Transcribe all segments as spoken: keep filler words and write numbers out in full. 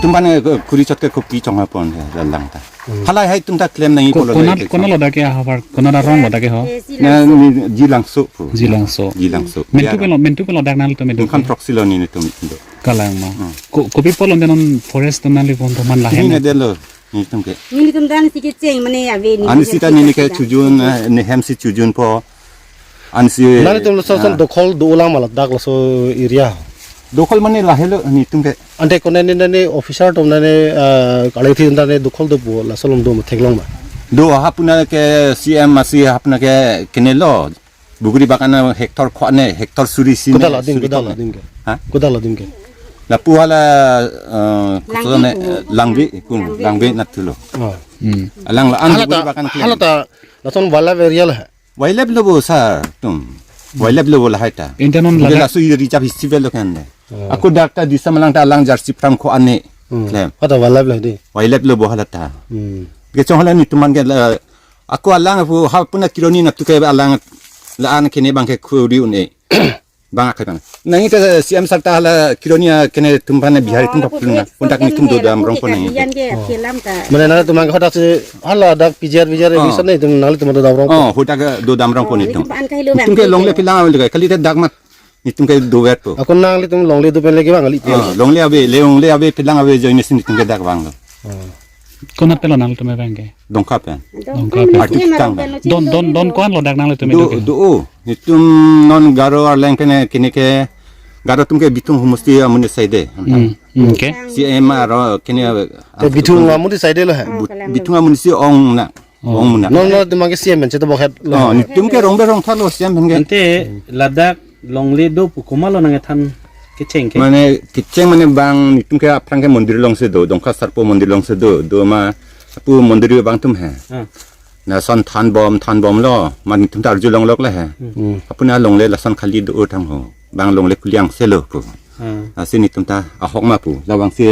Mane, eh, kuri chot ke kopi chong apon he, la lang ta. Hmm. Halahei atum ta klem nangji. Ko-, pulo konat, lai ke konat chong. Lo dak ke ahavar, konat arong lo dak ke ho? Eh, si Na, Langso. Ni, Jilangso pu. Jilangso. Jilangso. Mentu Ya. Pen lo, mentu pen lo dak nanglitum mentu Dungkan pen. Proxy lo nelitum do. Kalang ma. Hmm. Ko-, kopi apotlo nanglitum forest nanglipon do man lahen. Neli na delo, nelitum ke. Nelitum dan si kecheng mane ave ni. Ani sita neli ke chujun, eh, ne hem si chujun po. Ansi, Nanglitum laso ason ah. Dokhol do-olang ma ladak laso area. Dokhol mane lahelo nelitum ke. Ante konat ne ne officer atum ne ne, ah, kali thi ne dokhol do pu laso along do ma theklong ma. Do ha puna ke C M asi ha puna ke kene lo. Buguri bagan hectare ko-an ne, hectare suri si Kodak ne, la adim, suri kodak ko la ne. Adim ke. Ha? Kodak la adim ke. Lapu hala, eh, Langbi kosone, pu. Eh, Langbi, kun, Langbi. Langbi nathulo. Oh. Hmm. Alang la an Hala buguri ta, bagan kle. Hala ta, lason wildlife area lo he. Wildlife lo bo sar atum. Wildlife lo bo lahai ta. Ante non Bukit ladak laso i reserve history lo kan de. Oh. Ako dak ta disa malang ta alang jersey pram ko-an ne. Hmm. Klem. Hala ta wildlife lo di. Wildlife lo bo hala ta. Hmm. Ke chong hala nelitum man ke la, ako alang pu ha puna kironi natu ke alang la-an kene bang ke khuri un-e. Bang akai bang. Nangji ke C M sar ta hala kironi a kene atum pan Bihari atum Oh, tok pun na. Puntak nelitum do dam rong pon nangji. Bian ke Oh. film ta. Mane nanglitum ke hadak si hala dak P G R, P G R Oh. Bisa nelitum nanglitum do dam rong pon. Oh, hadak do dam rong pon Oh, nelitum. Nelitum an kahelo Nelitum bang ke longle ke. Pilang ave le kali te dak mat. Nelitum ke do vet po. Ako nanglitum longle do pen lagi bang kali. Oh, longle ave, le longle ave pilang ave join si nelitum ke dak vanglo. Oh. Konat pen lo nanglitum abang ke? Dongka pen. Dongka pen. Artu kitang pen. Don, don, don ko-an lo dak nanglitum Do, do ke? Do, oh. Nelitum non Garo arleng pen kene ke Garo atum ke Bithung homosti amonit side. Hmm. Hmm, ke? C M aro kene Te Bithung amonit side lo he. But-, Bithung amonit si ong na. Oh. Ong na. Non lo atum ke C M pen cheto bokhet lo. Oh, nelitum ke rong be rong thalo C M pen ke. Ante ladak longle do pu komat lo nangkethan kecheng ke? Mane kecheng mane bang nelitum ke aphrang ke mondir along si do, Dongka Sarpo mondir along si do, do ma apu mondir bang atum he. Ah. Lason than bom, than bom lo, ma nelitum ta arjulong lok le he. Hmm. Apuna longle lason khali do thang ho. Bang longle kuliang se lo pu. Ah. Asi nelitum ta ahok ma pu. Labang si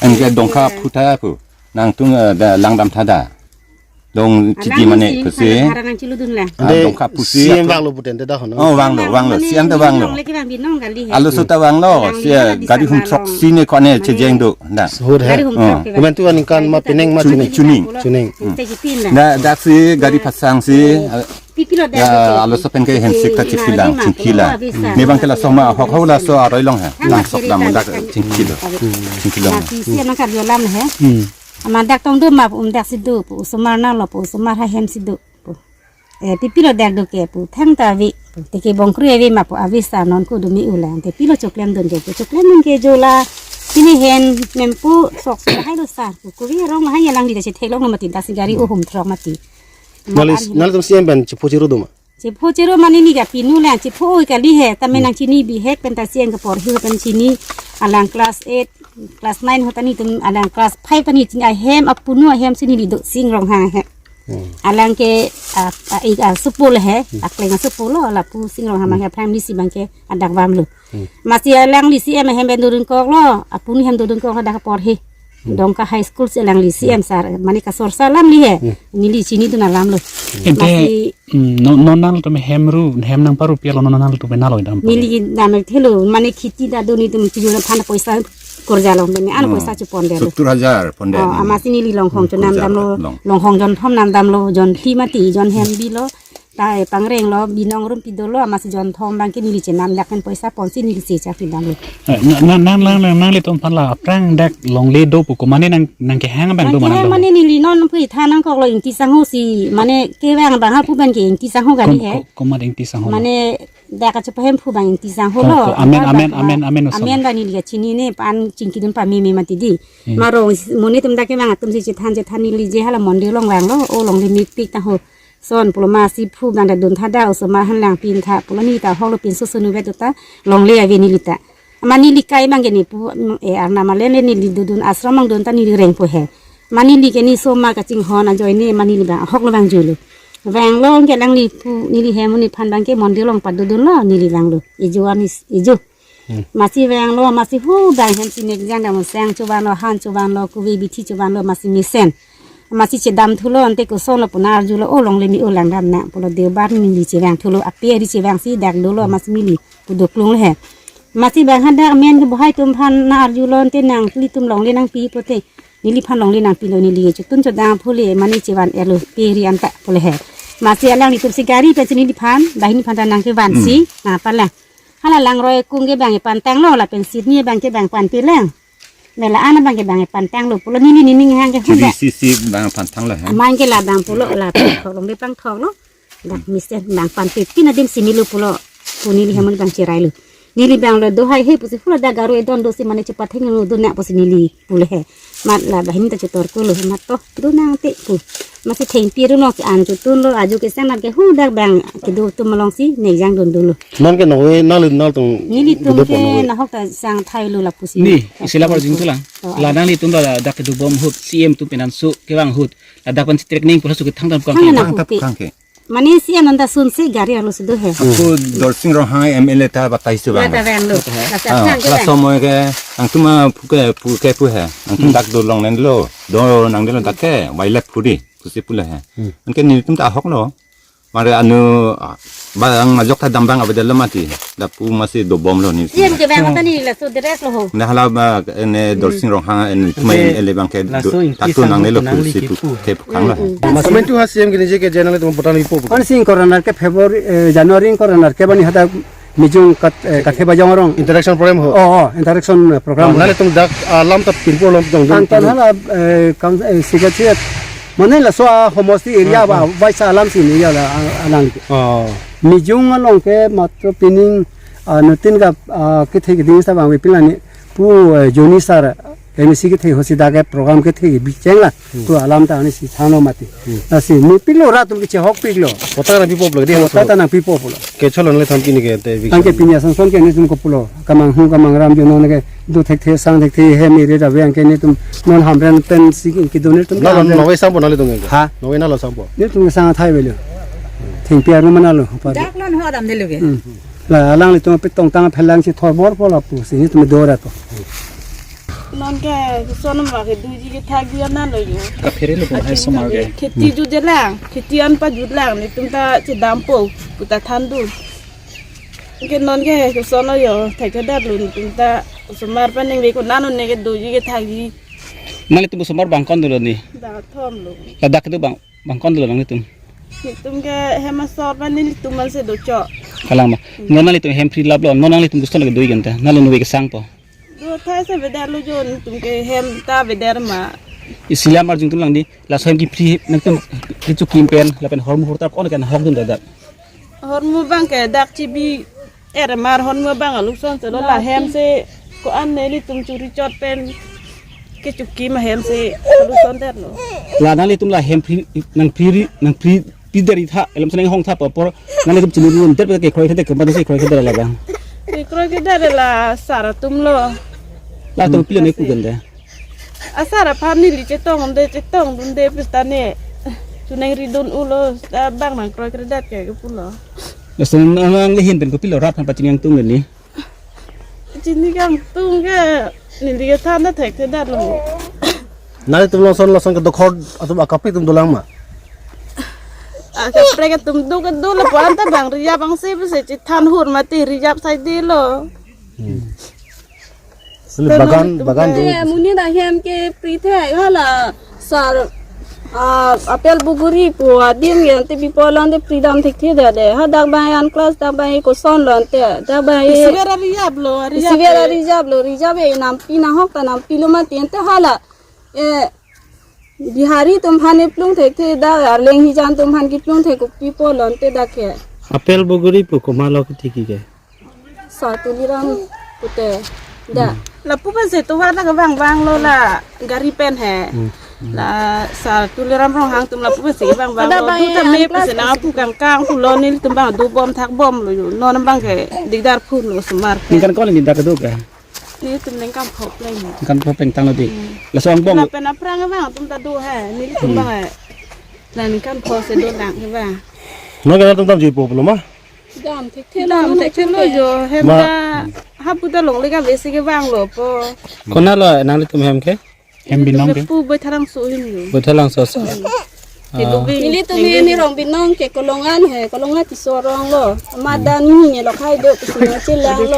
anke Dongka phu ta pu. Nangtum, eh, da langdam tha da. Long chiji mane pusi. Alang si, hala nang chiludun la. Ah, Ante Dongka pusi C M atum. Vanglo puten te dak hono. Oh, vanglo, vanglo. Mane C M ta vanglo. Longle ke bang binong kali he. Aluso ta vanglo. Alang Si, eh, hala gari bisa hum trok vanglo. Si ne kone Mane chejeng do. Da. Suhut he. Gari hum Oh. trok ke bang. Kumen tu aningkan ma penang ma Chun-, chuneng. Chuneng. Chuneng. Hmm. Chuneng. Da, da si gari pasang si, eh, Pipilo da ya, do ke. Aluso pen ke hensik ta Chuneng. Chipila, Nang di ma chingkila. Pulo bisa. Ne bang ke laso ma hok ho laso aroi long he. Hang Lang sok cerita dam dak kan. Chingkilo. Hmm. Chingkilo. Masi si anak karjo lam he. Hmm. Ama dak tong do ma pu um dak si do pu osomar nanglo pu osomar ha hem si do pu. Eh, pipilo dak do ke pu thang ta ave pu. Te ke bongkru ave ma pu ave sa non ko do me ulang. Te pilo choklem dun ke pu choklem dun ke jo la. Pini hen mem pu sok sa hai do sar pu. Ko wi rong hai ya lang di da si theklong mati dak si gari o hum trok mati. Nali, Mar nali tum C M pen chipho chiru do ma? Chipho chiru mane neli ke pinu le chipho oi kali he. Tame Hmm. nang chini bihek pen ta C M ke porhi pen chini alang class eight, class nine ho ta nelitum alang class five ta neli chini ahem apunu ahem si neli do Sing Ronghang he. Hmm. Alang ke a, a, ik a supo le he, Hmm. akleng a supo lo lapu Sing Ronghang Hmm. bang ke primary si bang ke adak vanglo. Hmm. Masi alang li C M hem ben dodun kok lo, apunu hem dodun kok lo dak porhi. Hmm. Dongka High School si alang li C M sar, mane kasor sar lam li he. Hmm. Neli chini dun alam lo. Ante, Masi hmm, non, non nangtum hem ru, hem nang paru pialo non nangtum nalo dam. Neli dam thelo, mane khiti da do nelitum chijuna phan poisa korja long bene, an Hmm. poisa chupon de lo. Sottur hajar pon de Oh, neli. Amasi neli longhong Hmm, chonam korja damlo, long. Longhong jon thom nam damlo, jon phli mati, jon hem bilo. Ta e pangreng lo, binong rum pido lo, amasi jon thom bang ke neli chenam dak pen poisa ponsi neli che chak pidam lo. Eh, na, na, nang, nang, nang, nanglitum aphan la aphrang dak longle do pu ko mane nang, nang kehang bang Nang do kehang manang do. Mane neli non pui tha nang kok lo Ingti Sangho si, mane kevang bang ha pu bang ke Ingti Sangho kali Kom-, he. Ko-, komat Ingti Sangho. Mane dak kachepahem pu bang Ingti Sangho Ko-, lo. ko-, amen, Antar amen, bang amen, amen, osama. Amen bang neli kachini ne, pan chingkidun pa meme mati di. Hmm. Maro mone tum dak kevang atum si chethan chethan neli je hala mondir along vanglo, o longle mikpik ta ho. Son pulo masi phu bang da dun tha da osomar han lang pin tha pulo neli ta holo pinso sunu vet ta longle ave neli ta. Ama neli kai bang ke ne pu, mm, e arna malen le neli dodun ashram bang dun ta neli reng po he. Ama neli ke ne osomar kachinghon ajoine ama neli bang hok lo bang julo. Vanglo ke lang neli pu neli hem neli phan bang ke mondir along padodun lo neli vanglo. Ejo anis, ejo. Hmm. Masi vanglo, masi hu bang hem si nek jang dam sang chuban lo, han chuban lo, kuvi bithi chuban lo, masi mesen. Masi chedam thulo, ante koson lo puna arjulo, o longle me o langdam na, pulo deobar neli chevang thulo, ape ari chevang si dak dolo, masi neli, pu doklung le he. Masi bang hadak men ke bohai atum aphan nang-arjulonte nanglitum longle nangpi pote. Neliphan longle nangpilo, neli chotun chodang phule mane chevan-etlo pe ri anta pule he. Masi alanglitum si gari pensi neliphan, banghini aphan ta nangkevansi, Hmm. nangpalang. Hala langroi akung ke bang epantanglo, lapen sitni bang ke bang panpelang. Mela ana bang ke bang epantanglo pulo neli nening hang ke T D C C bang pantanglo he. Amang ke la bang pulo la pangthok longle pangthoklo. Dak mesen bang panpepin adim si neli pulo. Pu neli hem bang cherailo. Neli bang lo dohai he pusi hula dak garu edon dosi mane chepathengno dona pusi neli pule he. Mat la banghini ta chetorkulo he mat to. Donangte pu. Masi thengpi arulong si an chotunlo, aju kesang nat ke hu dak bang kedo atum alongsi nejang dundunlo. Non ke nonve nal nal tung Nelitum kedo ke pon nonve. Nahok ta sang thailo lapusi. Ni, isi la arjuthulang. Oh, La nanglitum la dak kedobom ahut C M atum penanso kevang ahut. Ladak pen si training pura suke thangdam kang Thang ke. na Thang tap puke. kang ke. Mane C M anta sunsi gari arlo si do he. Ako Dorsing Ronghang M L A ta batai su bang. Mata bang lo. Mata he. Mata Ah, thang ke kelas bang. somoy ke, nangtum a puke puke pu he. Nangtum Hmm. dak dolong nen lo. Do nang delo dak ke, wailat pudi. Pusi pule he. Hmm. Anke nelitum ta ahok lo. Mare anu, ah, bang majok ta dambang abedel lo mati. Lapu masi dobomlo ni. Yen ke bang ta ni laso dress lo ho. Nah hala ba ne Dorsing Ronghang ne cuma Oke. Ele bang ke Laso do ingki tatu sang nang nelo nang kursi liki pu pu. ke pukang lo. Hmm, hmm. Mas- Comment tu ha C M ke nije ke channel tu botan ipo. Kon sing corona ke February, eh, January corona ke bani hata Mijung kat, eh, kathe bajong arong. Interaction program ho. Oh, oh, interaction, eh, program. Oh, nale tung dak, ah, alam ta pinpo lom jong dun Anton tu. Hala, eh, kam, eh, sigat sigat. Mane laso a homosti area Ah, ba, ah. Baisa alam si ni ya la, ah, alang. Oh. Mijung along ke matro pining, ah, nutin ka, ah, kethe keding sa bang we pilani pu, eh, Joni sir, M C kethe hosi dak ke program kethe bicheng la. Hmm. Tu alam ta ani si thano mati. Hmm. Asi ni pilo rat tum kiche hok piklo. Kota na pipo plo, dia Kota ta na pipo plo. Ke cholo nale thampi ni ke te eviction. Anke pini ason son ke netum ko pulo. Kamang hu kamang ram jo non ke do thekthe sang thekthe he mi re ra ve anke netum non Hamren pen si ke do netum. Na, na, Hamren. Nonve sampo nale tung ke. Ha? Nonve nalo sampo. Netum sang thai velo. Thengpi aru manalo. Dak non ho adam de luge. Hmm. La alanglitum pe tongtang phelang si thorbor po lapu si netum do ra to. Non ke son ma ke duji kethak dia nalo yo. Kaphere lo pon hai somar ke. Kheti jutje lang, kheti an pajut lang, netum ta chedampo, puta thandu. Ke non ke son lo yo, thekthedet lo netum ta somar pa ningve ko nano ne ke duji kethakji. Nanglitum somar bang kon dolo ni? Bang thom lo. Ladak kedo bang, bang kon dolo nanglitum? Netum ke hem asor pa nelitum an si dochok. Kalang ma. Hmm. Non nanglitum hem free lap lo, non nanglitum gusto na kedo iganta, nalo nonve kesang po. Do thai se beder lo jo netum ke hem ta beder ma. Isi la arjuthulang di, laso hem ke free nangtum kechokim pen, lapen hormu hortar ko-an ke nahok dun dak. Hormu bang ke dak chibi er mar hormu bang aluson se lo la hem si ko-an nelitum churi chot pen kechokim hem si aluson der lo. La nanglitum la hem free nang free nang free Pider itha, elom seneng hong tha apor, nanglitum chini dun, der ke kroi keder, ke madu si kroi keder la bang. Ke kroi keder la sar atum lo. Latum pilo ne pu ganda. A sar aphan neli chetong de, chetong dunde pista ne. Chuneng ridun ulo, ta bang nang kroi keder ke ke pulo. Lason nang le hin pen kopilo rat aphan pachini nangtum ni. Chini kangtung ke neli ke than ta thekthedet lo. Nanglitum lason lason ke dokhor atum akaprek atum dolang ma? Akaprek atum do ke do lapu-an ta bang rijap angse pusi chethan hur mati rijap saide lo. Hmm. Ini bagan, bagan do. Eh, muni da hem ke pri the hala sar, ah, apel buguri pu adim yen te bipo lon te pri dam thekthedet de. Ha dak bang an class dak bang koson lon te. Dak bang Isi vera rijap lo, isi rijap vera lo. Rijap lo, rijap e nampi nahok ta nampi lo mati ente hala. Eh, Bihari atum aphan eplung thekthe dak Arleng Hijan atum aphan kiplung thek kopi po lon te dak ke. Apel buguri pu komat lo ketiki ke. Sar Tuliram pute. Da. Hmm. Lapu pensi tovar la kevang vang lo la gari pen he. Hmm. La sar Tuliram Ronghang atum lapu pensi kevang vang lo. Ada bang Du ta yang me kelas pensi nang apu kangkang pulo nelitum bang dobom thakbom lo yo. Non bang ke dikdar phun lo somar. Ningkan ko ni dak do ke? Nelitum ningkan pho pleng. Ningkan pho pleng tanglo di. Hmm. Laso angbong. Lapen aphrang vang atum ta do he. Nelitum Hmm. bang he. La ningkan pho si dolang ke bang. Non ke nanglitum dam juipo pulo ma? Dam thekthe Dam lo, thekthe lo jo, hem Ma- ta hapu ta longle kave si kevang lo po. Konat lo nanglitum hem ke? Hem binong ke? Pu Boithalangso hem lo. Boithalangso so. Nelitum he Nirong Binong ke Kolongan he, Kolongan Tisorong lo. Madan ni ne lo khai do, kusino chelang lo.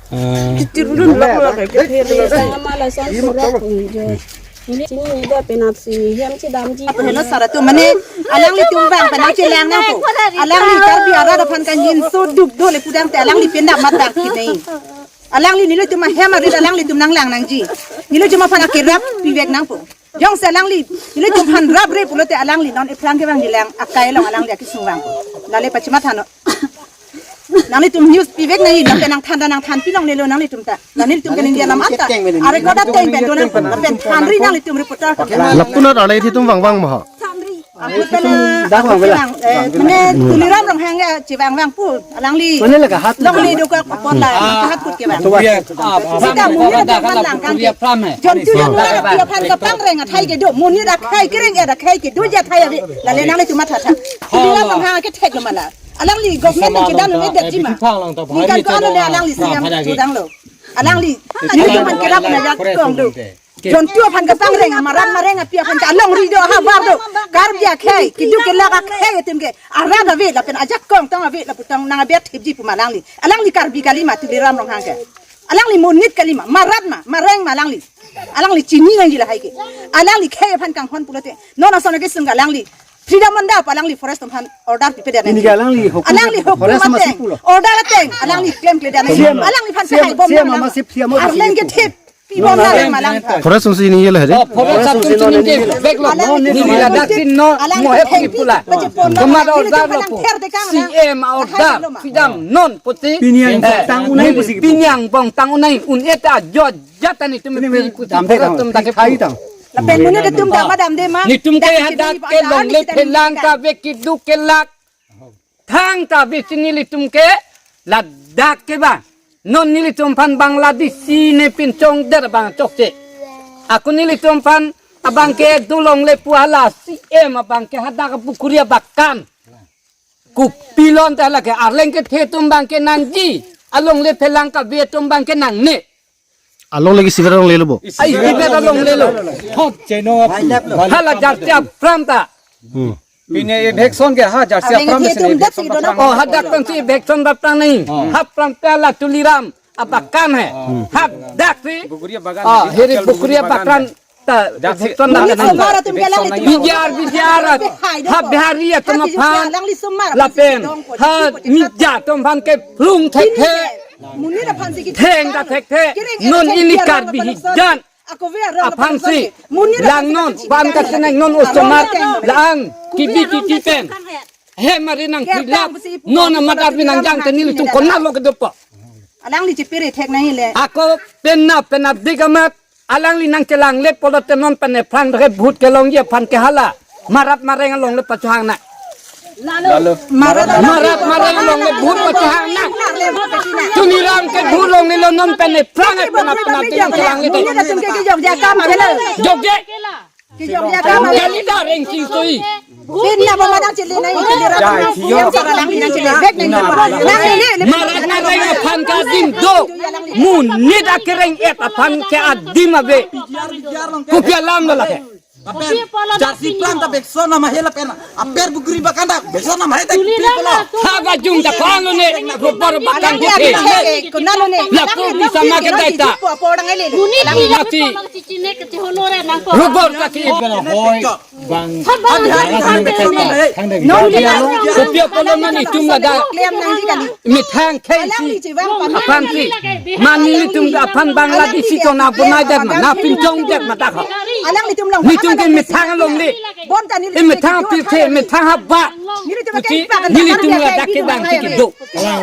Ah. Sama la son surat jo. Neli chini ne da penapsi, hem chedamji. Apo helo sar atum mane, alanglitum vang penang chelang nangpo. Alangli Karbi arat aphan kangjinso duk dole pudamte alangli penap madak kinai. Alangli nelitum ahem arit alanglitum nanglang nangji. Nelitum aphan akerap pivek nangpo. Jongsi alangli nelitum aphan rapre pulote alangli non ephrang kevang jilang akai along alangli akesung vangpo. Lale pachimatha non. Nanglitum news pivek nangji, lapen nangthan ta nangthan pinong nelo nanglitum ta. Nanglitum ke India lam anta. Are koda teng pen do nang, lapen thanri nanglitum reporter. Lapunat alai thitum vangvang ma ha. Thanri. Aku pen, dak vang bela. Eh, mane Tuliram Ronghang ya chevangvang pu. Alangli. Mane la kahat. Longle do ka apot la. Kahat kut kevang. Sita monit atum aphan lang kan. Jon tu jon tu dia aphan kapangreng athai kedo. Monit akhai kereng ya akhai kedo ja athai ave. Lale nanglitum matha tha. Tuliram Ronghang ke thek lo mala. Alangli government nangchedan nang edet ji ma. Ningkan ko ano le alangli siyam chudang lo. Alangli, nelitum aphan kerap na jak kong do. Jon tu aphan kapangreng, marat mareng api aphan ta alongri do, havar do. Karbi akhai, keduk kelak akhai atum ke. Arat ave lapen ajak kong tong ave lapu tong nang abet thipji pu ma alangli. Alangli Karbi kali ma Tuliram Ronghang ke. Alangli monit kali ma, marat ma, mareng ma alangli. Alangli chini nangji lahai ke. Alangli khei aphan kanghon pulote. Non ason ke sung alangli. Freedom anda pa alangli forest aphan order pipedet nang. Ini ke alangli hukum. Alangli hukum forest ateng, masih pulo. Order ateng, alangli claim kledan nang. C M, alangli aphan C M, sahai bom C M nang. Masih C M masih Arleng ke pulo. Thip. Pi bom nang malang. Forest sung si ini ye lah hari. Oh, forest sung si ini ye. Bek lo. Alangli ini ladak sin no, alangli mo hep thengpi pula. Pachepon. Kemar order lo po. C M order. Freedom non puti. Pini angbong tang unai pusi. Pini angbong tang unai un eta jot. Jatan itum ini pi puti dam de program tang, tum ta ke thai pu tang. Lapen monit atum dam dam de ma. Nelitum ke hadak ke longle phelang kave keduk kelak. Thangta bisi nelitum ke ladak ke ba. Non nelitum aphan Bangladesh ne pinchong der bang chokche. Ako nelitum aphan abang ke dolongle pu hala C M abang ke hadak Bukuri abakan. Kopilon ta lake Arleng kethe atum abang ke nangji. Alongle phelang kave atum abang ke nangne. Alongle ke siver alongle lo bo. Ai siver alongle lo. Hot cheno. Hala jarsi apran ta. Hmm. Pine eviction ke ha jarsi Arleng apran kethe atum dak si do na. Oh, hadak tang si eviction baptang nahi. Oh. Hapran ta la Tuliram abakan hai. Oh. Hadak si. Bukuri abakan. Oh, heri Bukuri abakan ta. Dak si eviction dak. Bijar, bijar. Ha Bihari atum aphan. Lapen ha Mija atum aphan ke plung thekthe. Theng ta thekthe. Non ili Karbi hijan aphan si. Lang non, ban ka senang non osomar lang kibi kibi pen. He mari nang pilak non amat arbi nang jang tenil tung kona lo kedopo. Alangli chipiri thek nahi le. Ako penap penap dik amat. Alangli nangchelang le polo te non pen ephrang dake bhut kelongji aphan ke hala. Marat mareng alongle pachohang na. Lalu. Marat, marat mareng alongle bhut pachohang na. Tuliram ke bhut longle lo non pen ephrang ephrang ephrang ephrang ephrang ephrang. Ini na tum ke kijok jaka ma bela. Jok je. Kijok jaka ma. Kali da reng sing soi. Pin na ba madang chili na, chili ra. Ya, na, iyo. Yang sara lang na chili. Bek na. Marat mareng aphan ke adim do. Monit akereng et aphan ke adim ave. Kopi alam lo lake. Aper, jarsi pran ta bekson nama hela pena. Aper Bukuri abakan ta bekson nama hela. Tuliram polo. Ha bajung ta kwan lo ne. Rubber abakan ke. Kunalo ne. Lapu bisa ma ke daita. Muni mati. Rubber ta ke. Kopi apollo non itum ladak. Methang khei si. Aphan si. Mani itum aphan Bangladeshi tong na bonai det ma, na pinchong det ma dak ha. Nelitum ke methang alongle. E methang pirthe, methang haba. Pusi, nelitum ladak ke bang ke do.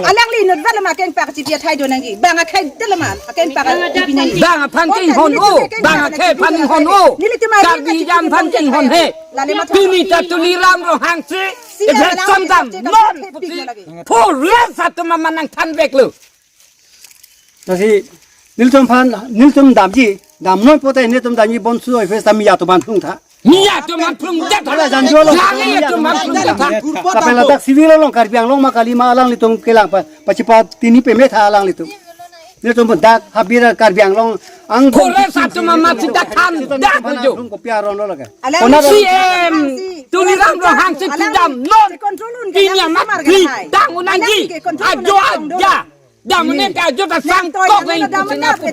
Alangli nut vala ma keng pak chipi athai do nangji. Bang akhai dala ma, keng pak chipi nangji. Bang aphan ke inghon o, bang akhai aphan inghon o. Karbi jam aphan ke inghon he. Pini ta Tuliram Ronghang si, election dam non pusi. Forest atum aman nangthan vek lo. Lasi, nelitum aphan, nelitum damji, damnoi pote nelitum damji bonsu oi festa Mija atum aphan plung tha. Mija atum aphan plung det tha. Hala janjo lo. Mija atum aphan plung det tha. Lapen ladak civil along Karbi Anglong ma kali ma alanglitum kelang pa, pachipa tini peme tha alanglitum. Netum dak habira Karbi Anglong ang Kore satu mama sita than dak jo. Kopi aron lo lake. Alang Kona si, em, Tuliram Ronghang si alang tidam non. Control un Kini amat kri dang unang ji. Ajo aja. Dam ne ka jo ta sang kok nang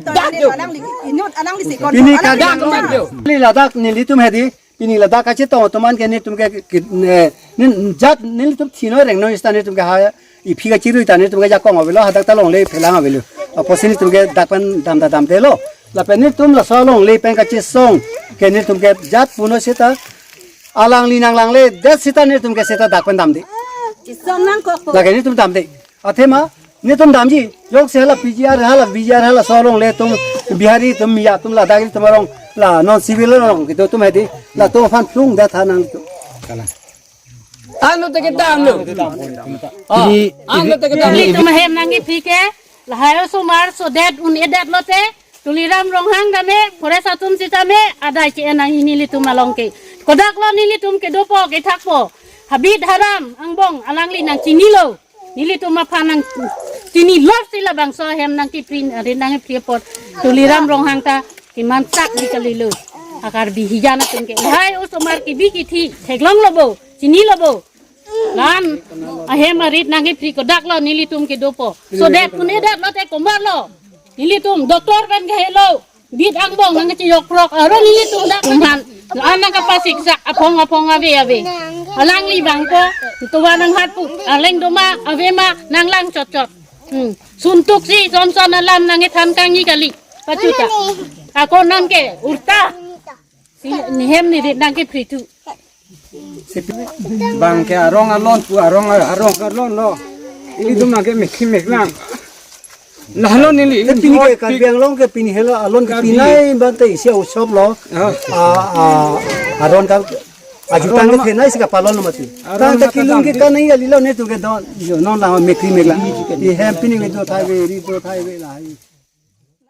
dak jo. Alang li inut alang li si Pini control. Alang li kadang dak jo. Li ladak nelitum hedi. Pini ladak kachetong atum an ke netum ke, ke, ne, nin jat nelitum thino rengno ista netum ke ha iphi kachirui ta netum ke jakong avelo hadak ta longle phelang avelo. Apotsi netum ke dak pen dam ta damdelo. Lapen netum laso longle pen kachesong ke netum ke jat puno seta alangli nang langle det seta netum ke seta dak pen damde. Chisong nangkokpo. Lake netum damde. Athema, netum damji, jongsi hala P G R, hala V G R, hala so alongle atum, Bihari atum, Miya atum, la dagri atum arong, la non civil arong, kedo atum hedi, latum aphan plung det ha nangtum. Ano te kedam lo. Ah, Ini, ano te kedam lo. Nelitum ahem nangkephri ke, lahai osomar sodet un-edet lote, Tuliram Ronghang tame, forest atum sitame, adai che-en nangji nelitum along ke. Kodak lo nelitum kedopo, kethakpo. Habit haram, angbong, alangli nangchinilo. Nelitum aphan nangchinilo si labangso ahem nangkephri, arit nangkephri apot. Tuliram Ronghang ta kemanchak di kalilo. Akar bihijan atum ke. Hai osomar kebi kithi, theklonglo bo, chinilo bo. La-an ahem arit nangkephri kodak lo nelitum kedopo. Sodet un-edet lote komat lo. Nelitum doctor pen kehelo. Bit angbong nangkechiyok prok aro nelitum dak tumhan. La-an nangkapasik sak aphong aphong ave ave. Alangli bangpo. Tuwa nanghat pu. Aleng doma ave ma nanglang chot chot. Hmm. Suntuk si Johnson alam nangkethan kangni kali. Pachuta. Ako nangke urta. Si nehem nerit nangkephri tu. Bang ke arong alon pu arong arong alon lo. Ilitum ke mekhi meklang. Lahlo neli. Te pini ke Karbi Anglong ke pini helo alon ke Karbi. Pinai bante isi usop lo. Ah. Ah, ah, aron ka ajutan ke thenai si kapalon lo mati. Aron tang ta ka kilung ke kadam. Kanai ya lilo netum ke don. Yo non la mekhi meklang. Ihem pini ke do thai ve ri do thai ve la.